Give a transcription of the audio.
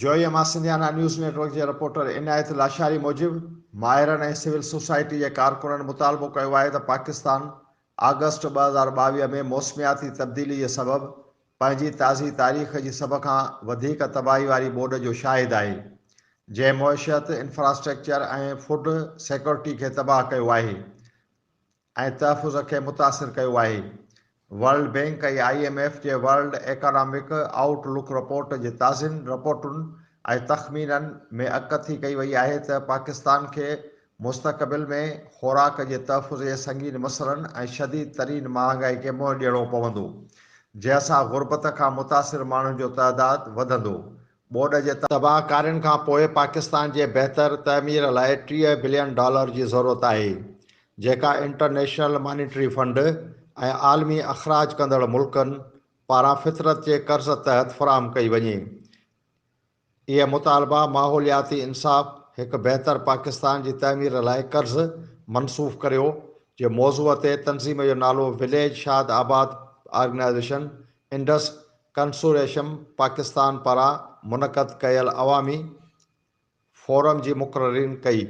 جويي مان Sindhiana news net work جي reporter عنايت لاشاري موجب ماهرن ۽ سول سوسائٽي جي ڪارڪنن مطالبو ڪيو آهي ته پاڪستان آگسٽ 2022 ۾ موسمياتي تبديلي جي سبب پنهنجي تازي تاريخ جي سڀ کان وڌيڪ تباهي واري ٻوڏ جو شاهد آهي جنهن معيشت، انفراسٽرڪچر ۽ فوڊ سيڪيورٽي کي تباهه ڪيو آهي ۽ تحفظ کي متاثر ڪيو آهي. World bank ۽ I M F جي world economic out look report جي تازين رپورٽن ۽ تخمينن ۾ اڳڪٿي ڪئي وئي آهي ته پاڪستان کي مستقبل ۾ خوراڪ جي تحفظ جي سنگين مسئلن ۽ شديد ترين مهانگائي کي منهن ڏيڻو پوندو جنهن سان غربت کان متاثر ماڻهن جو تعداد وڌندو. ٻوڏ جي تباهه ڪارين کان پوء پاڪستان جي بهتر تعمير لاء 30 بلين ڊالر جي ضرورت آهي، جيڪا انٽرنيشنل مانيٽري فنڊ ۽ عالمي اخراج ڪندڙ ملڪن پاران فطرت جي قرض تحت فراهم ڪئي وڃي. اهي مطالبا ماحولياتي انصاف، هڪ بهتر پاڪستان جي تعمير لاء قرض منسوخ ڪريو جي موضوع تي تنظيم جو نالو village Shad Abad organisation Indus consortium Pakistan پاران منعقد ڪيل عوامي فورم جي مقررين ڪئي.